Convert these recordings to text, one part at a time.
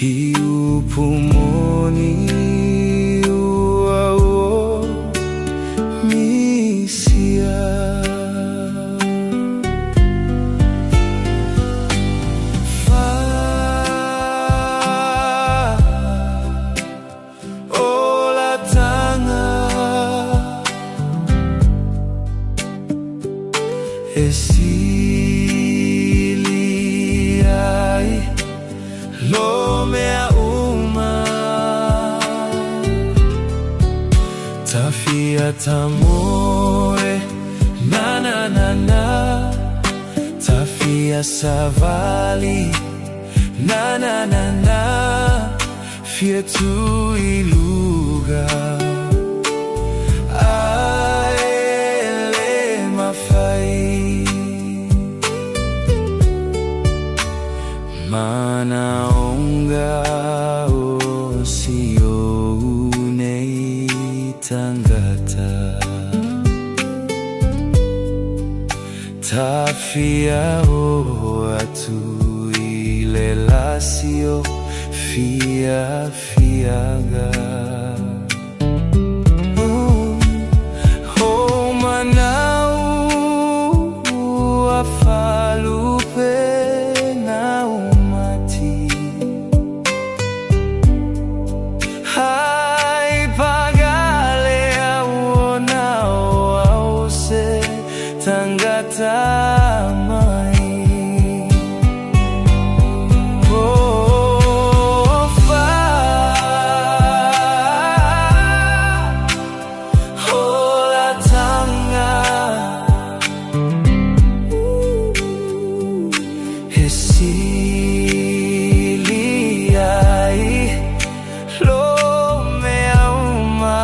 I upu moni ua o misia. Fa Olataga E sili ai lo mea uma. Tafia tamoe na na na na. Tafia savali na na na na. Fia tuiluga ae le mafai. Manaoga o si o'u nei tagata. Tafia o atu i le lasio fiafiaga. O manau ua falupe na umati. Ai pagale au ona o au se tagata mai. Oh, fa Olataga E sili ai lo mea uma.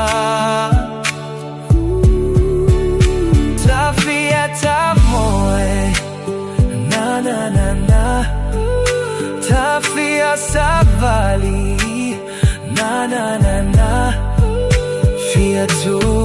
Tafia tamoe na na na na. Tafia savali na na na na. Fia tuiluga.